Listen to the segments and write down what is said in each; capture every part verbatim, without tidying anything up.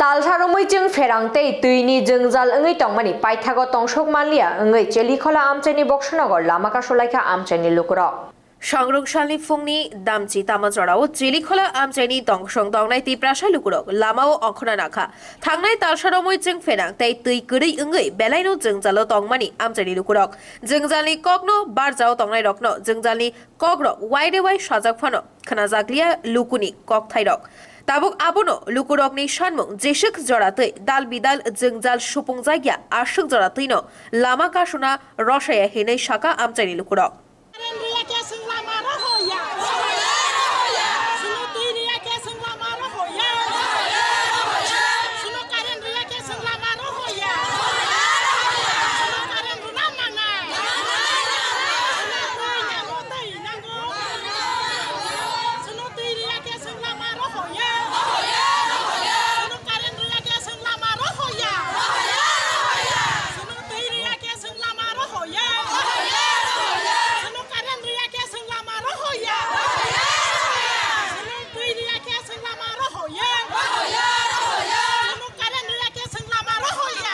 Talsa romwi chwng pherang tei twini jwngjal wngwi tongmani paithago tongsok manliya wngwi Chelikhola amchaini Boksonogor lama kasulaikha amchaini lukurok. Songrwngsalni phungni damchi tama jorao Chelikhola amchaini tongsong tongnai Tiprasa lukurok lamao ongkhorna nakha. Thangnai talsa romwi chwng pherang tei twi kwrwi wngwi belaino jwngjalo tongmani amchaini lukurok. Jwngjalni kokno barjao tongnairokno jwngjalni kokrok waire wai sajak phano khwnajakliya lukuni kokthairok. Tabuk abono lukurokni sanmung jeswk jora twi dal bidal jwngjal supungjakya aswk jora twino lama kasuna rosaya hinwi saka amchaini lukurok. Current riya khe chwng lama rohoya. Chwng twi riya khe chwng lama rohoya. Chwng current riya khe chwng lama rohoya. Chwng current rwna nangnai. Chwng twi nango, twi nango. Chwng twi riya khe chwng lama rohoya. Chwng current riya khe chwng lama rohoya. Chwng twi riya khe chwng lama rohoya. Chwng current riya khe chwng lama rohoya. Chwng twi riya khe chwng lama rohoya. Chwng current riya khe chwng lama rohoya.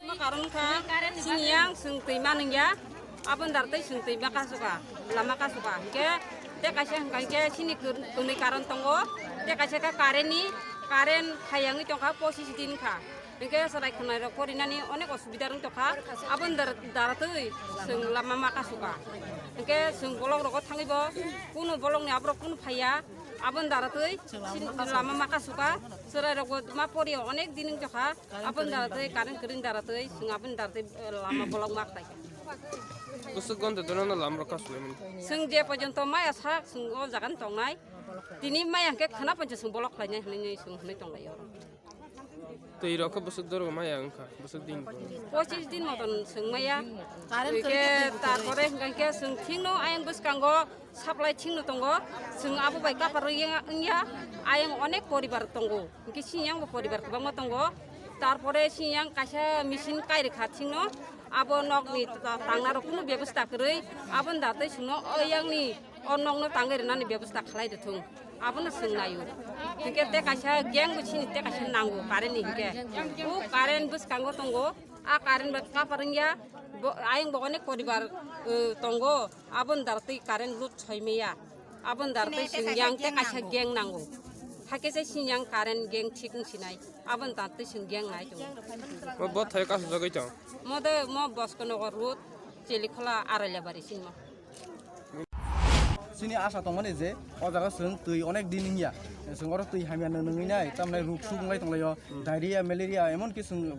Ma karon kha, sini yang chwng twi manung ya. Aboni dar tei chwng twi ma kasuka, lama kasuka. Hingke te kaisa hingka hingke sini kwnwi karon tongo. Te kaisa kha current ni, current hayangwi tongkha pochis din kha. Hingke chwrai khwnai rok porinani onek osubida wng tongkha. Aboni dar-, daratwi chwng lama ma kasuka. Hingke chwng bolok rogo thangwi bo kunu bolokni aborok kunu phaiya. Aboni daratwi sini lama ma kasuka. Chwrai rokbo ma poriya onek din wng tongkha. Aboni daratwi current kwrwini daratwi chwng aboni daratwi, eh, lama bolok ma khlai kha. Bwswk gonta dono no lama rok kasulaimani. Chwng je porjonto maya sak chwng o jaga ni tongnai. Tini maya hwnkhe khwna poncha chwng bolok khlainai hinwi chwng hinwi tonglaio. Twi rok khe bwswk doro maya wngkha, bwswk din. Pochis din moton chwng maya. Hwnkhe tarpore hwnkhe chwng thikno ayang bwskango supply thikno tongo. Chwng abo bai kapar wngya, ayang onek poribar tongo. Hwnkhe sini yang bo poribar kwbangma tongo. Tarpore sini yang kaisa machine kai rwkha thikno. Abo nokni ta-, tangnarok kunu bebosta kwrwi. Aboni datwi chwngno o yangni o nokno tangwi rwnani bebosta khlai rwthwng, abono chwng naio. Hinkhe tei kaisa gang bo chini tei kaisa nango current ni hinkhe. O current bwskango tongo, a current bai kapar wngya, bo, ayang bo onek poribar, eh, tongo, aboni dar twi current load soi maya, aboni dar twi chwng yang tei kaisa gang nango. Hakhe se chini yang current gang thik wng sinai, aboni dar twi chwng gang nai tongo. Mo bo thai kasujagwi tong. Mo de mo Bosko Nogor road, Chelikhola Arailabari sinmo. Chini asa tongmani je o jaga chwng twi onek din wngya, chwng oro twi hamya nw-, nungwi nai, tamni ruk suk wnglai tonglaio, diarrhea, malaria, emon ki chwng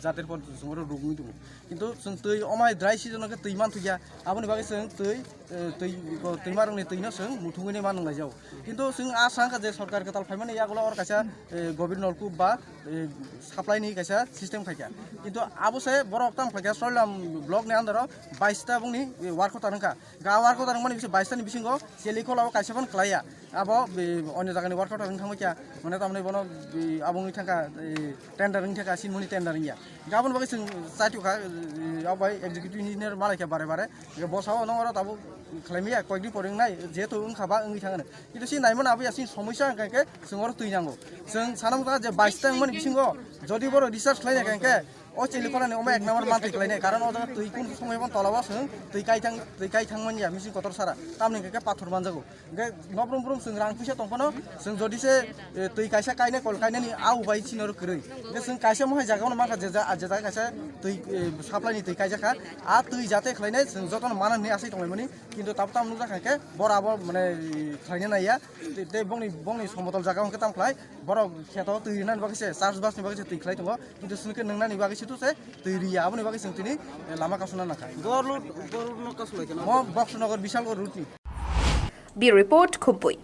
jatir por chwng oro ruk wngwi tongo. Kintu chwng twi omai dry season o khe twi man thwikya, aboni bagwi chwng twi, eh, twi, twi marokni twino chwng muthungwi nai man wnglaijao. Kintu chwng asa wngkha je sorkar kwtal phaimani yagulo oro kaisa, eh, gobir nolkup ba, eh, supply ni kaisa system khaikha. Kintu abo se borok tamo khaikha Soilam block ni under o bais ta bungni, eh, work quarter wngkha. Ga work quarter wngmani bisingo bais ta ni bisingo Chelikhola o kaisa phano kwlaiya. Abo, eh, onyo jaga ni work quarter wng thangbai kha. Mane tamni bono, eh, abo wngwi thangkha, eh, tender wng thangkha, sinmoni tender wngya. Ga aboni bagwi chwng chaitokha, eh, abo bai executive engineer malai kha bare bare. Ga bosao nong oro tabuk khlaimaya, koyekdin pore wngnai, jehetu wngkha ba wngwi thangano. Kintu si naimano abo ya chini somosya hwnkha khe chwng oro twi nango. Chwng sana motha je bais ta wngmani bisingo jodi borok research khlaina hwnkha khe O chili kolani omo ek number mantwi khlainai, karon o jaga twi kun somoi bon tola o chwng twi kai thang, twi kai thang manya machine kotor sara, tamni hwnkhe pathor manjago. Hwnkhe nobrum brum chwng rang puisa tong phano chwng jodi se, e, twi kaisa kainai kol kainani a ubai chini oro kwrwi. Hwnkhe chwng kaisa mohai jaga no mankha je ja-, je jaga kaisa twi, e, supply ni twi kaijak kha, a twi jate khlainai chwng jotono mana hwnwi asai tonglaimani, kintu tab tam nukjak kha khe bora bo mane khlaina naiya. Tei, tei bongni, bongni somotol jaga hwnkhe tamo khlai, borok kheto twi rinani bagwi se, chas bas ni bagwi se twi khlai tongo, kintu chwng khe nwngnani bagwi se to se twi riya, aboni bagwi chwng tini, eh, lama kasuna nangkha. Borlot, borlot no kasulai khe no? Mo Boxnagar Bishalgarh route ni. Bureau Report, Khupui.